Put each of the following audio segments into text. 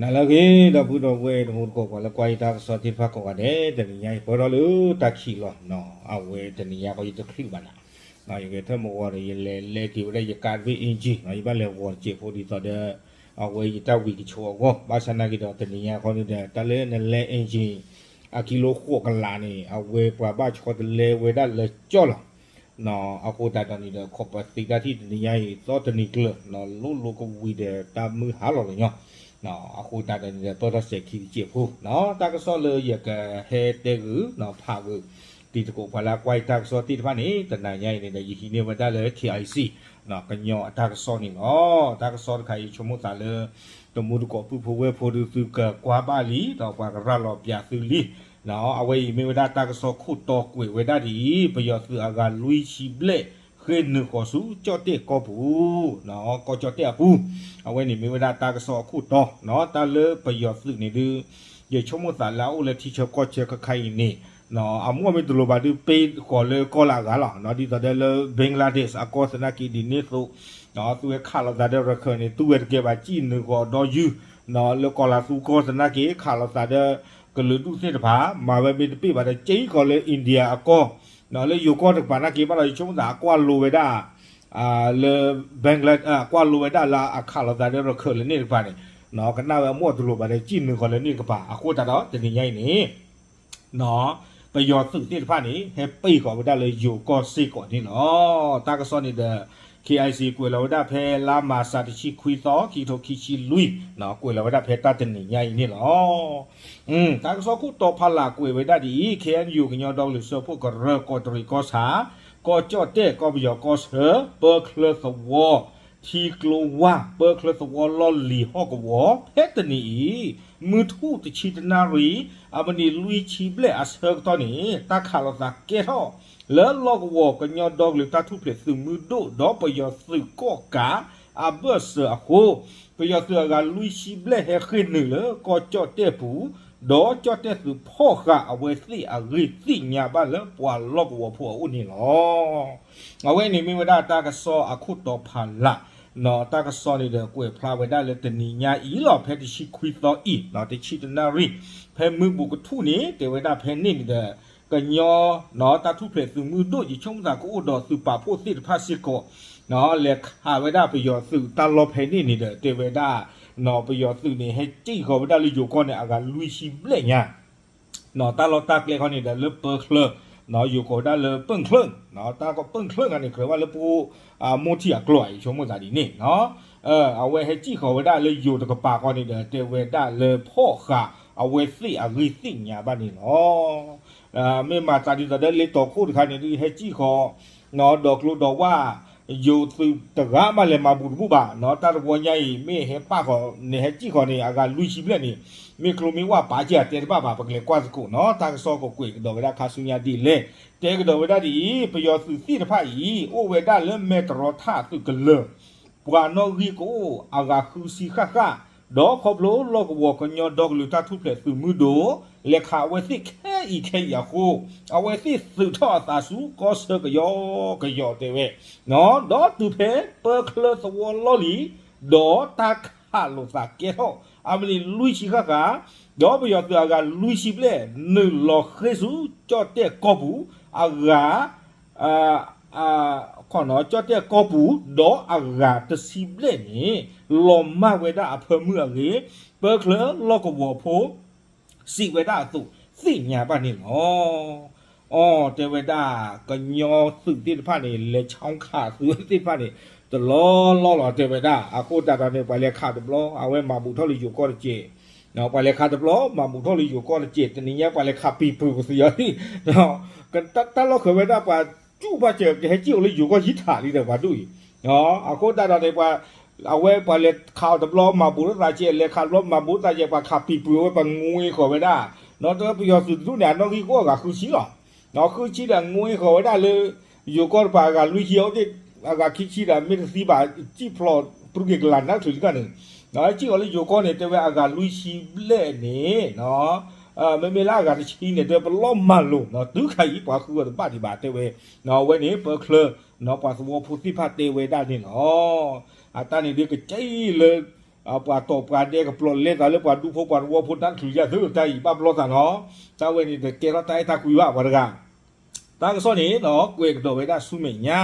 နၤလၢအဂ့ၤ ဒီပုၢ်ဒီဝဲၢ်တံၤသကိး ပှၤလၢကွၢ်ယတၢ်ကစီၣ်သ့ၣ်တဖၣ်ကိးဂၤဒဲး တနံၤညါအံၤ ပၢၢ်ထီၣ်လၢတၢ်ခံးလီၤ. အဝဲတနံၤညါဃီ ယတချုးဘၣ်နၤ, ယဂဲၤထၢၣ်မုၢ်ဂီၤဒီး ယလဲၤလဲက့ၤဝဲဒၣ်ယကါတဘ့ၣ် engine ယဘၣ်လဲၤဂီၤတစဲးဖိဒ်သိးဒီး အဝဲယတၢ်ဝံၤကဆိးအဂီၢ်, ဘၣ်ဆၣ်နာ်က့ဒီး တနံၤညါခီန့ၣ်ဒီး တၢ်လၢနလဲ engine အကံလိဃိးကလးန့ၣ် အဝဲပှၤဘၣ်ဆီတလဲဝဲဒၣ်လၢကၠီၣ်လီၤ. အဃိသတးဒီးန့ၣ်ဒီး ခီပသံတၢ်ထံၣ်တနံၤညါအံၤ သီတနံၤကျၢၤ လိၣ်လိကဝံၤဒီးတၢ်မုၢ်ဟါလီၤလီၤညီ, အဃိသတးဒီးန့ၣ်ဒီး ပၢၢ်ထီၣ်စဲးခံတစဲးဖိ, တၢ်ကစီၣ်လၢယကဟဲတဲဂုာ် ဖးဂုာ် တံၤသကိးပှၤလၢကွၢ်ယတၢ်ကစီၣ်သ့ၣ်တဖၣ်န့ၣ် တနၤညါအံၤန့ၣ်ဒီး ယဟံးန့ၢ်ဝဲဒၣ်လၢ KIC ကညီအတၢ်ကစီၣ်န့ၣ်လီၤ. တၢ်ကစီၣ်တခါအံၤ ယဆိကမိၣ်သးလၢ တမူတကိးပုၢ်ဖိဝဲၢ်ဖိဒုး သုကကွၢ်ဘၣ်လံ ဒီးပှၤကရၤလီၤပျးသုလံ. အဝဲအံၤမ့ၢ်ဝဲဒၣ်တၢ်ကစီၣ်ခိၣ်တီကွဲးဝဲဒၣ်ဒ်အံၤ, ပယီၤသုးအဂၤလွံၢ်ဆံဘျဲၣ် ဃ့ၢ်နုာ်ဃီၤဆူကၠီၣ်တဲၣ်ကီၢ်ပူၤ, ကီၢ်ကၠီၣ်တဲၣ်အပူၤ, အဝဲန့ၣ်မ့ၢ်ဝဲဒၣ်တၢ်ကစီၣ်အခိၣ်တီ, တၢ်လၢပယီၤသုးန့ၣ်ဒုး ယဆိကမိၣ်သးလၢအအိၣ်လၢထံဆၢကီၢ်ဆၢခဲခါအံၤန့ၣ် အမိၢ်မ့ၢ်တလိၤဘၣ်ဒုး ပ့ၢ်ဃီၤလၢကီၢ်လၢအဂၤလီၤ. ဒ်သိးဒီးလၢ Bangladesh အကီၢ်သနာ်က့ဒ်န့ၣ်အသိး, သုဝဲခးလိာ်သးဒီးရခၢၣ်န့ၣ် သူဝဲတကဲဘၣ် စံၣ်နုာ်ဃီၤဒီယုၢ်, လၢကီၢ်လၤသူကီၢ်သနာ်က့ ခးလိာ်သးဒီးကလုာ်ဒူၣ်သ့ၣ်တဖၣ် မၤဝဲမ့ၢ်တပ့ၢ်ဘၣ်ဒီး က့ၤဃီၤလၢ India အကီၢ်, လၢယိၤကီၢ်တကပၤနာ်က့ဘၣ်ဒီး ယဆိကမိၣ်သးအကွၢ်လိဝဲဒၣ် လၢ Bangladesh ကွၢ်လိဝဲဒၣ်လၢအခးလိာ်သးဒီးရခၢၣ်လၢန့ၣ်တကပၤန့ၣ်, ကနၣ်ဝဲအမိၢ်တလိၤဘၣ်ဒီး စံၣ်နုာ်ဃီၤလၢန့ၣ်တကပၤ, အဃိသတးဒီး တနံၤညါအံၤန့ၣ် ပယီၤသုးသ့ၣ်တဖၣ်န့ၣ် ဟဲပ့ၢ်ဃီၤဝဲဒၣ်လၢယိၤကီၢ်စ့ၢ်ကီးန့ၣ်လီၤ. တၢ်ကစီၣ်န့ၣ်ဒီး KIC ကွဲးလီၤဝဲဒၣ်ဖဲလါမၢ်ၡး တဆံခွံသီ ခံကထိခံဆံလွံၢ်, ကွဲးလီၤဝဲဒၣ်ဖဲတၢ်တနံၤညါအံၤန့ၣ်လီၤ. တၢ်ကစီၣ်ခိၣ်တီဖးလၢ်ကွဲးဝဲဒၣ်ဒ်အံၤ, KNU ကညီဒီကလုာ်စၢဖှိၣ်ကရၢ ကီးတရံးကီၢ်ဆၣ်, ကီၢ်ကၠီၣ်တဲၣ် ကီၢ်ပယီၤကီၢ်ဆၢ ပၢချၢသဝီ ထံကျိဝါ ပၢချၢသဝီလီၢ်လံၤဟီၣ်ကဝီၤ ဖဲတနံၤအံၤ မုၢ်ထူၣ်တဆံတနၣ်ရံၣ် အမံးနံးလွံၢ်ဆံဘျဲၣ်အဆၢကတီၢ်န့ၣ် တၢ်ခးလိာ်သးကဲထီၣ် လၢလီၢ်ကဝီၤ ကညီဒီကလုာ်တၢ်ထူၣ်ဖျဲးသုးမုၢ်ဒိၣ် ဒီးပယီၤသုးကီၢ်ကး အဘၢၣ်စၢၤအဃိ, ပယီၤသုးအဂၤလွံၢ်ဆံဘျဲၣ်ဟဲဃ့ၢ်နုာ်လၢကီၢ်ကၠီၣ်တဲၣ်ပူၤ, ဒီးကၠီၣ်တဲၣ်သုးဖီၣ်ဃာ်အဝဲသ့ၣ်အဂ့ၢ်သ့ၣ်ညါဘၣ်လၢပှၤလီၢ်ကဝီၤဖိအအိၣ်န့ၣ်လီၤ. အဝဲန့ၣ်မ့ၢ်ဝဲဒၣ်တၢ်ကစီၣ်အခိၣ်တီဖးလၢ်, တၢ်ကစီၣ်န့ၣ်ဒီးကွဲးဖျါဝဲဒၣ်လၢတနံၤညါအံၤလီၤ ဖဲတဆံခွံသီအံၤ တဆံတနၣ်ရံၣ်, ဖဲမုၢ်ဘူးကထူၣ်န့ၣ် တဲဝဲဒၣ်ဖဲန့ၣ်န့ၣ်ဒီး ကညီ တၢ်ထူၣ်ဖျဲးသုးမုၢ်ဒိၣ် ယဆိကမိၣ်သးကအိၣ်ဒီးသုးပာ်ဖှိၣ်သ့ၣ်တဖၣ်စ့ၢ်ကီး လဲၤခးဝဲဒၣ်ပယီၤသုးတၢ်လီၢ်ဖဲန့ၣ်န့ၣ်ဒီး တဲဝဲဒၣ် ပယီၤသုးန့ၣ် ဟဲစံၣ်ဃီၤဝဲဒၣ်လၢယိၤကီၢ်န့ၣ် အဂၤလွံၢ်ဆံဘျဲၣ်ညါ တၢ်လီၢ်တၢ်ကျဲခီန့ၣ်ဒီး လၢပၢချၢ ယိၤကိးဝဲဒၣ်လၢပၢၣ်ချၢၣ်, တၢ်ကီးပၢၣ်ချၢၣ်ဂၤန့ၣ် ကြၢးဝဲလၢပအိၣ် မိၢ်ထံၣ်အကျိၤ ယဆိကမိၣ်သးဒ်န့ၣ်, အဝဲဟဲစံၣ်ဃီၤဝဲဒၣ်လၢယိၤတကပၤခီန့ၣ်ဒီး တဲဝဲဒၣ်လၢဖီၣ်ဃာ်အဝဲသ့ၣ်အဂ့ၢ်သ့ၣ်ညါဘၣ်န့ၣ်လီၤ. မ့ၢ်မၤသးဒ်သိးဒီးလ့တီၤခိၣ်တခါန့ၣ်ဒုး ဟဲစံၣ်ဃီၤ ဒီးကျိဒီးဝၣ် ယိၤသုးတဂၤမးလဲၤမၤဘူးတဘူၣ်ဘၣ်, တၢ်တဝီညါအံၤ မ့ၢ်ဟဲပာ်ဃီၤန့ၣ် ဟဲစံၣ်ဃီၤန့ၣ် အဂၤလွံၢ်ဆံဘျဲၣ်န့ၣ် မ့ၢ်ကျိမ့ၢ်ဝၣ်ပာ်ကဲအတဲတဘၣ်ဘၣ် ပကလဲၤကွၢ်သကိးနီၤ, တၢ်ကစီၣ်ကကွဲးကဒီးဝဲဒၣ်ခါဆူညါဒ်လဲၣ်, တဲကဒီးဝဲဒၣ်ဒ်အံၤ, ပယီၤသုးသ့ၣ်တဖၣ်အံၤ အိၣ်ဝဲဒၣ်လၢမဲၢ်တရီထၣ်သုးကလၢၤ ပှၤနီၣ်ဂံၢ်ကအိၣ်အဂၤဃုဆံဃၣ်ဃၣ်, ဒီးခီဖျိလီၢ်ကဝီၤကညီဒီကလုာ်တၢ်ထူၣ်ဖျဲးသုးမုၢ်ဒိၣ် လဲၤခးအဝဲသ့ၣ်ခဲအံၤခဲအံၤအဃိ, အဝဲသ့ၣ်သုးထီၣ်အသးဆူကီၢ်ဆၢကယီကယီတဲဝဲ, ဒီးတုၤဖဲပၢချၢသဝီလီၢ်လံၤ, ဒီးတၢ်ခးလိာ်သးကဲထီၣ် အမံးနံးလွံၢ်ဆံဃၣ်ဃၣ်, ဒီးပယီၤသုးအဂၤလွံၢ်ဆံဘျဲၣ် နုာ်လီၤဃ့ၢ်ဆူကၠီၣ်တဲၣ်ကီၢ်ပူၤ, အဂၤ ကၠီၣ်တဲၣ်ကီၢ်ပူၤ ဒီးအဂၤတဆံဘျဲၣ်န့ၣ် လီၤမၢ်ဝဲဒၣ်အဖၢမုၢ်အဂ့ၢ်, ပၢချၢလီၢ်ကဝီၤဖိ စံးဝဲဒၣ်အသိး သ့ၣ်ညါဘၣ်န့ၣ်လီၤ. အီ တဲဝဲဒၣ် ကညီသုးသ့ၣ်တဖၣ်န့ၣ် လဲၤဆီခးသုးသ့ၣ်တဖၣ်န့ၣ် တလီၢ်လီၢ်လီၤ တဲဝဲဒၣ်. အဃိသတးဒီးန့ၣ် ပှၤလဲၤခးတဘျီ အဝဲမၤဘူးထီၣ်လၢယိၤကီၢ်တစဲး, ပှၤလဲၤခးတဘျီ မၤဘူးထီၣ်လၢယိၤကီၢ်တစဲး, တနံၤညါပှၤလဲၤခးပံၤပူၤပသံအီၤ, တၢ်လီၢ်ဃၢၤဝဲဒၣ်ပှၤ ကၠူၣ်ဘၣ်စၢၤ ကဟဲစံၣ်အီၤလၢယိၤကီၢ်ယံာ်ထးလံဒီးပှၤဒူၣ်အံၤ, အဃိသတးဒီးန့ၣ် ပှၤ အဝဲပှၤလဲၤခးအီၤတဘျီ မၤဘူးထီၣ်သးစဲး, လဲၤခးတဘျီ မၤဘူးထီၣ်သးစဲး, ပှၤခးပံၤပူၤဝဲ ပှၤငွ့ဃီၤဝဲဒၣ်, ဒီးပယီၤသုးတဒူၣ်န့ၣ် အနီၣ်ဂံၢ်ကအိၣ်အဂၤဃုဆံလီၤ. ဃုဆံဒီးငွ့ဃီၤဝဲဒၣ်လၢ ယိၤကီၢ်တပၤအဂၤလွံၢ်ဆံ အဝဲသ့ၣ် အဂၤခံဆံဒီး မ့ၢ်တသံဘၣ် စံၣ်ဖျိးပြူက့ၤကလၤနၢ်ချုးလံတၢ်န့ၣ်, စံၣ်အီၤလၢယိၤကီၢ်န့ၣ် တဲဝဲအဂၤလွံၢ်ဆံဘျဲၣ်န့ၣ် မ့မ့ၢ်လၢအဂၤတဆံန့ၣ် တဲပလီၢ်မၤလိာ် တုၤခါအံၤ ပှၤဃုအီၤတဘၣ်ဒံးဘၣ် တဲဝဲ, အဝဲန့ၣ် ပၢချၢ ပှၤသဝီဖိသ့ၣ်တဖၣ်တဲဝဲဒၣ်န့ၣ်လီၤ. အတၢ်န့ၣ်ဒ်ကကဲလၢ ပှၤတီၢ်ပှၤဒဲးကပျီၢ်လဲသးလၢပှၤဒူဖိပှၤသဝီဖိတၢ်တချုးယၤသုတၢ်အံၤဘၣ်ဘျီသးနီၤ, တၢ်ဝဲန့ၣ်တကဲထီၣ်တၢ်အဲၣ်တၢ်ကွံဘၣ်ပှၤတဂၤ တၢ်ကစီၣ်န့ၣ်နီၤ ကွဲးကဒီးဝဲဒၣ်ဆူမဲာ်ညါ,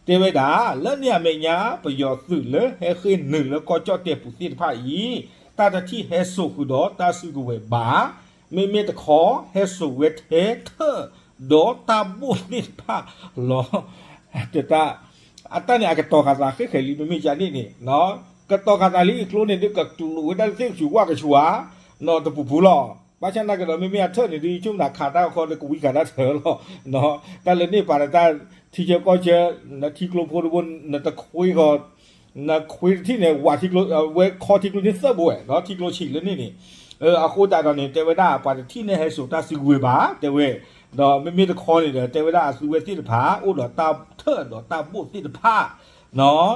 တဲဝဲဒၣ် လၢန့ၣ်အမဲာ်ညါ ပယီၤသုးလၢဟဲဃ့ၢ်နုာ်လၢကီၢ်ကၠီၣ်တဲၣ်ပူၤသ့ၣ်တဖၣ်အံၤ တၢ်တထံၣ်ဟဲစိာ်ဃုာ်ဒီးတၢ်စုကဝဲၤဘၣ်, မ့မ့ၢ်တခီ ဟဲစိာ်ဝဲထဲထၢၣ်ဒီးတၢ်ဘိၣ်သ့ၣ်တဖၣ်လီၤ. တၢ် အတၢ်န့ၣ်အကတီၤဃာ်သးဃ့ၢ်ဃဲၤလံ မ့မ့ၢ်ကန့ၣ်န့ၣ် ကတီၤဃာ်သးလံအကျိၤန့ၣ် ဒ်ကကျိးဝဲဒၣ်လၢသ့ၣ်ကဆူးဝၣ်ကဆူးဧါ, နီၢ်တပူၤပူၤလီၤ. ဘၣ်ဆၣ်သနာ်က့ဒီး မ့မ့ၢ်အထၢၣ်န့ၣ် ဒ်ဆိကမိၣ်သးခးတၢ်ခီဒီးကဝံခးတၢ်ထၢၣ်လီၤ. တၢ်လၢန့ၣ်ပာ်ဒီးတၢ်ထံဆၢကီၢ်ဆၢ နထံကျိဖိတဘိ နတခွ့ဂီၤ နခွ့တထံၣ်န့ၣ် ဝးထံကျိ ဝဲခီထံကျိန့ၣ်သၢဘိဝဲ ထံကျိဆံးလၢန့ၣ်န့ၣ်, အဃိသတးဒီးန့ၣ် တဲဝဲဒၣ် ပှၤတထံၣ်န့ၢ်ဟဲစိာ်တၢ်စုကဝဲၤဘၣ် တဲဝဲ, ဒီးမ့မ့ၢ်တခီန့ၣ်ဒီး တဲဝဲဒၣ်အသုဝဲသ့ၣ်တဖၣ် အိၣ်ဒီးတၢ်ထၢၣ်ဒီးတၢ်ဘိၣ်သ့ၣ်တဖၣ် နီၤ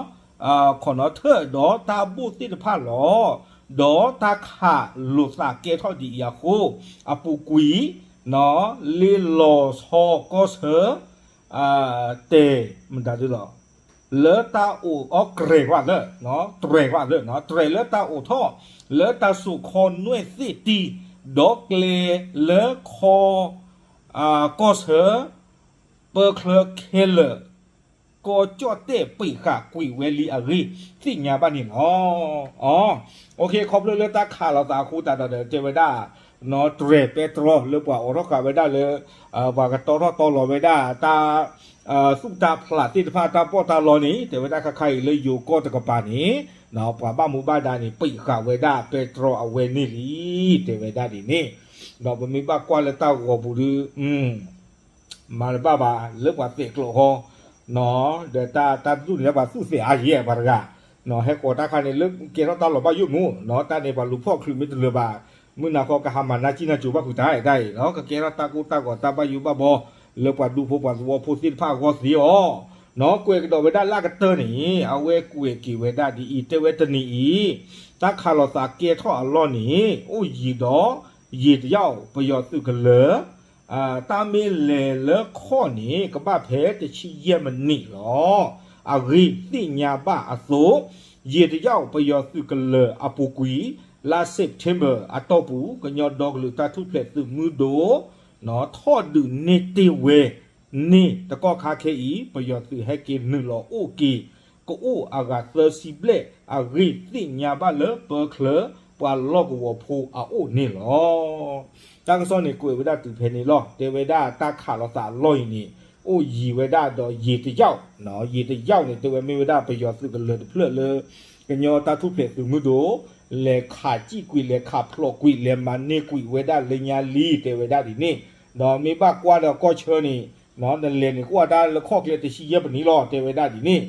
ခီၣ်နီၤထၢၣ်ဒီးတၢ်ဘိၣ်သ့ၣ်တဖၣ်လီၤ. ဒီးတၢ်ခးလိာ်သးကဲထီၣ်ဒ်အံၤအဃိ အပူၤကွံာ် နီၤ လ့လီၤဆီကီၢ်ဆၢ တဲာ် မတၤဒ်လီၤ လၢတၢ်အိၣ်အီၣ်ကြဲၤကွၢ်လၢ တြဲၤကွၢ်လၢ တြဲၤလၢတၢ်အိၣ်ထီၣ် လၢတၢ်စိာ်ခီနွဲၣ်သ့ၣ်တံၢ် ဒီးကျဲလၢခီ ကီၢ်ဆၢ ပၢချၢခဲလၢာ် ကီၢ်ကၠီၣ်တဲၣ်ပံးဃာ်ကွံာ်ဝဲလံအဂ့ၢ် သ့ၣ်ညါဘၣ်န့ၣ်လီၤ. အ ခီဖျိလၢတၢ်ခးလိာ်သးအဃိသတးဒီး တဲဝဲဒၣ် နီၢ်တြဲၤပဲတြီလၢပှၤအိးထီၣ်ဃာ်ဝဲဒၣ်လၢ ပှၤကတီထီၣ်တီလီၤဝဲဒၣ်တၢ် သူၣ်တၢ်ဖျးသ့ၣ်တဖၣ်တၢ်ပီးတၢ်လီန့ၣ် တဲဝဲဒၣ်ခါခါအံၤလၢယိၤကီၢ်တကပၤန့ၣ် ပှၤဘၣ်မူဘၣ်ဒါန့ၣ် ပံးဃာ်ဝဲဒၣ်ပဲတြီအဝဲန့ၣ်လံ တဲဝဲဒၣ်ဒ်န့ၣ်, ဒီးပမ့ၢ်ဘၣ်ကွၢ်လၢတၢ်ဂီၤပူၤဒီး မၤတဘၣ်ဘၣ်လၢပှၤသဲးကျိးဃီ ဒီးတၢ်တဒူၣ်န့ၣ်လၢပှၤသူၣ်သဲးအါယဲၢ်ပှၤတဂၤ, ဟဲဃီၤတၢ်ခါန့ၣ် လၢကကဲထီၣ်တၢ်လီၤဘၣ်ယိၣ်မူး တၢ်န့ၣ်ပှၤလူၤဖီၣ်ချုးမ့ၢ်တလၢာ်ဘၣ်, မုၢ်နၤဃီကဟးမၤနၢ်ကံၣ်နၢ်ကိၤဘၣ်ဖုးတၢ်တၢ်အံၤလီၤ, ကကဲထီၣ်တၢ်ကိၢ်တၢ်ဂီၤတၢ်ဘၣ်ယိၣ်ဘၣ်ဘီ လၢပှၤဒူဖိပှၤသဝီဖိသ့ၣ်တဖၣ်အဂီၢ်သ့အီၤ, နီၢ်ကွဲးကဒီးဝဲဒၣ်လၢအကတၢၢ်န့ၣ် အဝဲကွဲးက့ၤဝဲဒၣ်ဒ်အံၤ တဲဝဲတနံၤအံၤ တၢ်ခးလိာ်သးကဲထီၣ်အလီၢ်န့ၣ် အိၣ်ယံၤဒီး ယံာ်တယၢ်ပယီၤသုးကလၢၤ တၢ်မ့ၢ်လဲၤလၢခီၣ်န့ၣ် ကဘၣ်ဖဲတဆံယဲၢ်မံးနံးလီၤ. အဂ့ၢ်သ့ၣ်ညါဘၣ်အသိး ယံာ်တယၢ်ပယီၤသုးကလၢၤအပူၤကွံာ် လါ September အတီၢ်ပူၤ ကညီဒီကလုာ်တၢ်ထူၣ်ဖျဲးသုးမုၢ်ဒိၣ် ထီၣ်ဒုးန့ၢ်တ့ၢ်ဝဲန့ၣ် တကီၢ်ခါခဲအံၤ ပယီၤသုးဟဲက့ၤနုာ်လီၤအိၣ်က့ၤ ကအိၣ်အဂၤသၢဆံဘျဲၣ် အဂ့ၢ်သ့ၣ်ညါဘၣ်လၢပၢချၢပှၤလီၢ်ကဝီၤဖိအအိၣ်န့ၣ်လီၤ. တၢ်ကစီၣ်န့ၣ်ကွဲးဝဲဒၣ်တုၤဖဲန့ၣ်လီၤ. တဲဝဲဒၣ်တၢ်ခးလိာ်သးအလီၢ်အံၤန့ၣ် အိၣ်ယံၤဝဲဒၣ်ဒီးယံာ်တယၢ်, ယံာ်တယၢ်န့ၣ် တဲဝဲမ့ၢ်ဝဲဒၣ်ပယီၤသုးကလၢၤတဖျၢၣ်လၢ ကညီတၢ်ထူၣ်ဖျဲးသုးမုၢ်ဒိၣ် လဲၤခးစံၣ်ကွံာ် လဲၤခးဖျိးကွံာ် လဲၤမၤန့ၢ်ကွံာ်ဝဲဒၣ်လၢညါလံ တဲဝဲဒၣ်ဒ်န့ၣ်, ဒီးမ့ၢ်ဘၣ်ကွၢ်ဒီးကီၢ်ဆၢန့ၣ် နလဲၤန့ၣ် ကွၢ်တၢ်လၢခီၣ်ကျဲတဆံယဲၢ်ပနံးလီၤ တဲဝဲဒၣ်ဒ်န့ၣ်,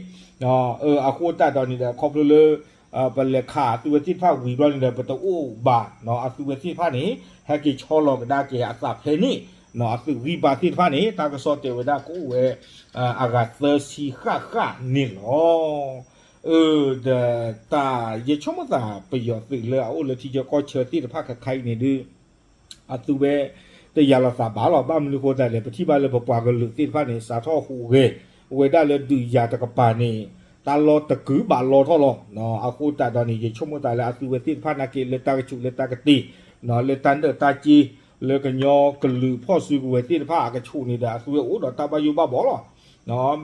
အဃိသတးဒီးန့ၣ်ဒီး ခီဖျိလၢ ပလဲၤခးအသုဝဲသ့ၣ်တဖၣ်ဝံၤဘျီန့ၣ်ဒီး ပတအိၣ်ဘၣ် အသုဝဲသ့ၣ်တဖၣ်န့ၣ် ဟဲက့ၤဆီလီၤကဒါက့ၤအသးဖဲန့ၣ်, အသုးဂံၢ်ဘါသ့ၣ်တဖၣ်န့ၣ် တၢ်ကစီၣ်တဲဝဲဒၣ်ကအိၣ်ဝဲ အဂၤသၢဆံဃၣ်ဃၣ်န့ၣ်လီၤ. ဒီးတၢ်ယဆိကမိၣ်သးပယီၤသုးလၢအအိၣ်လၢထံဆၢကီၢ်ဆၢသ့ၣ်တဖၣ်ခဲခါအံၤန့ၣ်ဒုး အသုဝဲတယာ်လိာ်သးဘၣ်လီၤ. ဘၣ်မနုၤဃိသတးလဲၣ် ပထံၣ်ဘၣ်လၢပပှၤကလုာ်သ့ၣ်တဖၣ်န့ၣ် စးထီၣ်ဟူးဂဲၤဝဲဒၣ်လၢဒုးယၤတကပၤန့ၣ် တၢ်လီၢ်တကုာ်ဘၣ်လီထီၣ်လီၤ. အဃိသတးဒီးန့ၣ် ယဆိကမိၣ်သးလၢအသုဝဲသ့ၣ်တဖၣ်နာ်က့ လၢတၢ်ကဆူးလၢတၢ်ကတ့ၢ် လၢတၢ်နၢၣ်တၢ်စ့ လၢကညီကလုာ်ဖီၣ်စုကဝဲၤသ့ၣ်တဖၣ်အကဆူးန့ၣ်ဒီး အသုဝဲအိၣ်ဒီးတၢ်ဘၣ်ယိၣ်ဘၣ်ဘီလီၤ.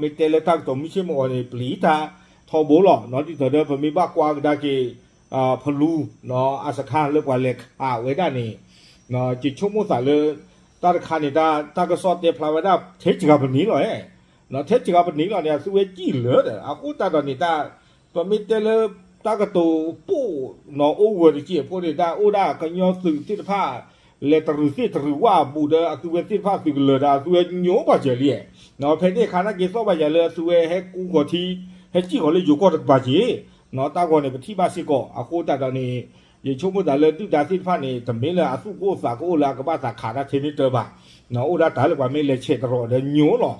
မ့ၢ်တဲလၢတၢ်ကတိၤမုၢ်ဆ့ၣ်မုၢ်ဂီၤန့ၣ် ပျံၤတၢ်ထီဘိလီၤ. ဒ်သိးဒီးပမ့ၢ်ဘၣ်ကွၢ်ကဒါက့ၤ ဖလူ အစခါလၢပှၤလဲၤခးဝဲဒၣ်န့ၣ် ယဆိကမိၣ်သးလၢ တၢ်တခါန့ၣ် တၢ်ကစီၣ်တဲဖျါဝဲဒၣ် ထဲစှၤပနံးလီၤ, ထဲစှၤပနံးလီၤန့ၣ် အသုဝဲစံၣ်လၢာ်ဒီး အဃိသတးဒီးန့ၣ် တၢ် ပမ့ၢ်တဲလၢ တၢ်ကတိၤပိၢ်နီၤ over တစဲးဖိန့ၣ် တၢ်အိၣ်ဒၣ်ကညီသုးသ့ၣ်တဖၣ် လဲၤတရုးသ့ၣ်တရုးဝၣ်အဘူးဒီး အသုဝဲသ့ၣ်တဖၣ်သုးကလၢၤဒီး အသုဝဲညိပှၤစၢၤလံ. ဖဲန့ၣ်အခါနာ်က့ သီၣ်ဘၣ်ယၤလၢအသုဝဲဟဲကူဃီၤထံ ဟဲစံၣ်ဃီၤလၢယိၤကီၢ်တကပၤက့ၤ တၢ်ဂီၤန့ၣ် ပထံၣ်ဘၣ်စ့ၢ်ကီး အဃိသတးဒီးန့ၣ် ယဆိကမိၣ်သးလၢဒုၣ်ဒါသ့ၣ်တဖၣ်န့ၣ် တမ့ၢ်လၢအသူၣ်ကအိၣ်သးကအိၣ်လၢအကဘၣ်သးခးတၢ်ထဲန့ၣ်တၢ်ဘၣ်. အိၣ်ဒၣ်တၢ်လၢပှၤမ့ၢ်လဲၤဆဲးတရီၤဒီးညိလီၤ.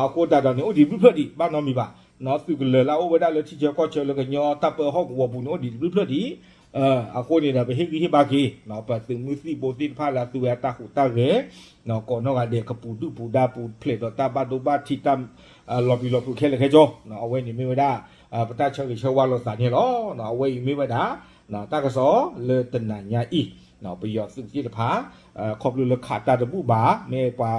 အဃိသတးဒီးန့ၣ် အိၣ်ဒံးဘျုးဖျၢၣ်ဒံး ဘၣ်နီတမံၤဘၣ်. သုးကလၢၤလၢအအိၣ်ဝဲဒၣ်လၢထံဆၢကီၢ်ဆၢလၢကညီတၢ်ပၢဟီၣ်ကဝီၤပူၤန့ၣ် အိၣ်ဒံးဘျုးဖျၢၣ်ဒံး အဃိန့ၣ်ဒီး ပဟ့ၣ်ဂံၢ်ဟ့ၣ်ဘါက့ၤ ပသုးမုၢ်သံၣ်ဘိသ့ၣ်တဖၣ်လၢအသုဝဲအတၢ်ဟူးတၢ်ဂဲၤ ကိးနီၢ်ဂၤဒဲး ကပူၤဒုၣ်ပူၤဒါပူၤဖျဲးဒီးတၢ်ဘၣ်ဒိဘၣ်ထံးတၢ် လီၤပျံၤလီၤဖုးခဲလၢာ်ခဲဆ့ အဝဲန့ၣ်မ့ၢ်ဝဲဒၣ် ပတၢ်ဆၢဂ့ၤဆၢဝါလိာ်သးန့ၣ်လီၤ. အဝဲအံၤမ့ၢ်ဝဲဒၣ် တၢ်ကစီၣ်လၢတနၤညါအံၤ ပယီၤသုးသ့ၣ်တဖၣ် ခီဖျိလၢခးတၢ်တဘူၣ်ဘၣ် မ့ၢ်ပှၤ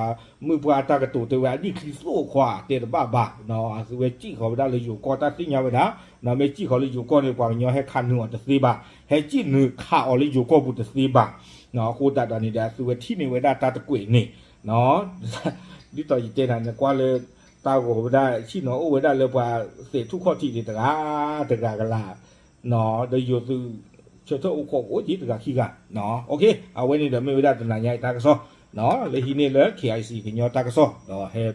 မုၢ်ပှၢ်အတၢ်ကတိၤတဲဝဲအဒံၣ်ချံသိၣ်ခွါတဲတဘၣ်ဘၣ် အသုဝဲစံၣ်ဃီၤဝဲဒၣ်လၢယိၤကီၢ်တၢ်သ့ၣ်ညါဝဲဒၣ် မ့ၢ်စံၣ်ဃီၤလၢယိၤကီၢ်န့ၣ် ပှၤကညီဟဲခးနုာ်အီၤတသ့ဘၣ် ဟဲစံၣ်နုာ်ခးအီၤလၢယိၤကီၢ်ပူၤတသ့ဘၣ် အဃိသတးဒီးန့ၣ်ဒီး အသုဝဲထံၣ်န့ၢ်ဝဲဒၣ်တၢ်တကွဲးန့ၣ် ဒ်သိးယတဲနၤန့ၣ် ကွၢ်လၢ တၢ်ဂီၤဝဲဒၣ် ဆ့ၣ်နီၤအိၣ်ဝဲဒၣ်လၢပှၤသဲးထူၣ်ခီၣ်ထံးန့ၣ် တဂၤတဂၤကလာ် ဒီးယိၤသုး ဆၢထၢၣ်အိၣ်ခိးအိၣ်က့ၤတဂၤခံဂၤ အဝဲန့ၣ်ဒီးမ့ၢ်ဝဲဒၣ်တနၤညါအံၤတၢ်ကစီၣ် လၢဟံးန့ၢ်လၢ KIC ကညီတၢ်ကစီၣ် ဒီးဟဲ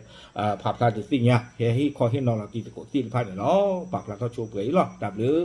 ဖးဖျါဒုးသ့ၣ်ညါ ဟဲဟ့ၣ်ခီဟ့ၣ်နီၤလီၤတံၤသကိးသ့ၣ်တဖၣ်န့ၣ်လီၤ. ပာ်ဖျါထီၣ်ဆိပှဲၤအံၤလီၤ. တၢ်ဘျုး